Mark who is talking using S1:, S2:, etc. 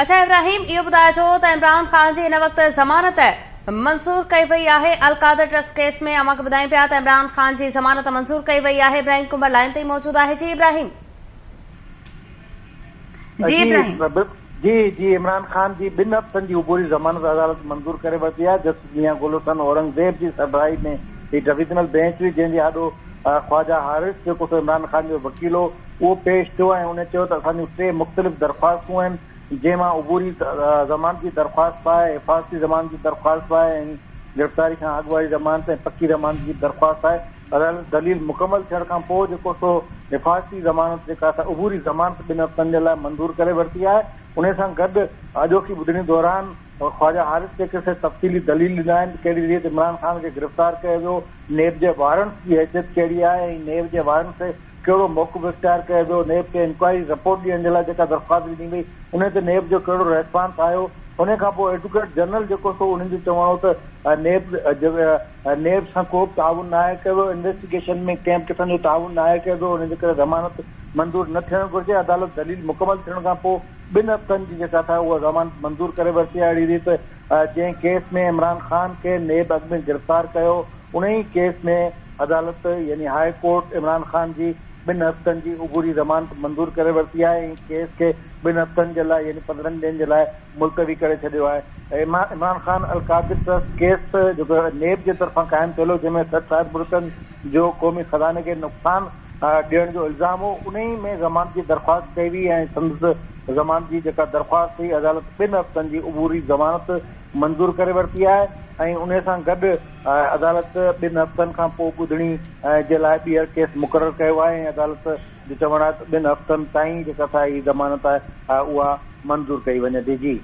S1: اڇا ابراهيم اهو ٻڌائجو ته عمران خان جي هن وقت ضمانت منظور ڪئي وئي آهي القادر ٽرسٽ ڪيس ۾ اوهان کي ٻڌايون پيا ته عمران خان جي ضمانت منظور ڪئي وئي آهي ابراهيم ڪنڀر لائين تي ئي موجود آهي جي ابراهيم جي ابراهيم.
S2: جي جي عمران خان جي ٻن هفتن جي عبوري ضمانت عدالت منظور ڪري ورتي آهي جسٽس ميان گل حسن اورنگزيب جي سربراهي ۾ هي ڊويزنل بينچ هئي جنهن جي آڏو خواجا حارث جيڪو سو عمران خان جو وڪيل هو اهو پيش ٿيو ۽ ان چيو ته اسان جون ٽي مختلف درخواستون آهن جنهن مان عبوري ضمانت جي درخواست به آهي، حفاظتي ضمانت جي درخواست به آهي ۽ گرفتاري کان اڳ واري ضمانت ۽ پڪي ضمانت جي به درخواست آهي. عدالت دليل مڪمل ٿيڻ کان پوء جيڪو سو حفاظتي ضمانت جيڪا سا عبوري ضمانت ٻن هفتن جي لاء منظور ڪري ورتي آهي. انهي سان گڏ اڄوڪي ٻڌڻي دوران خواجا حارث جيڪي سي تفصيلي دليل ڏنا آهن ته ڪهڙي ريت عمران خان کي گرفتار ڪيو ويو، نيب جي وارنٽس جي حيثيت ڪهڙي آهي ۽ نيب جي وارنٽس تي ڪهڙو موقف اختيار ڪيو ويو، نيب کي انڪوائري رپورٽ ڏيڻ جي لاء جيڪا درخواست ڏني وئي انهي تي نيب جو ڪهڙو ريسپانس آيو، انهي کان پوء ايڊوڪيٽ جنرل جيڪو سو انهن جو چوڻ هو ته نيب نيب سان ڪو به تعاون ناهي ڪيو ويو، انويسٽيگيشن ۾ ڪنهن به قسم جو تعاون ناهي ڪيو ويو، انهي جي ڪري ضمانت منظور نه ٿيڻ گهرجي، عدالت دليل مڪمل ٿيڻ کان پوء ٻن هفتن جي جيڪا سا اها ضمانت منظور ڪري ورتي آهي، اهڙي ريت جنهن ڪيس ۾ عمران خان کي نيب اڳ ۾ گرفتار ڪيو انهي ڪيس ۾ عدالت يعني هاء ڪورٽ عمران خان جي ٻن هفتن جي عبوري ضمانت منظور ڪري ورتي آهي ۽ ڪيس کي ٻن هفتن جي لاء يعني 15 ڏينهن جي لاء ملتوي ڪري ڇڏيو آهي. عمران خان القادر ٽرسٽ ڪيس جيڪو نيب جي طرفان قائم ٿيل هو جنهن ۾ 60 ارب رپين جو قومي خزاني کي نقصان ڏيڻ جو الزام هو انهي ۾ ضمانت جي درخواست ڪئي وئي ۽ سندس ضمانت جي جيڪا درخواست هئي عدالت ٻن هفتن جي عبوري ضمانت منظور ڪري ورتي آهي ۽ انهي سان گڏ عدالت ٻن هفتن کان پوء ٻڌڻي جي لاء ٻيهر ڪيس مقرر ڪيو آهي ۽ عدالت جو چوڻ آهي ته ٻن هفتن تائين جيڪا سا هي ضمانت آهي اها منظور ڪئي وڃي ٿي. جي.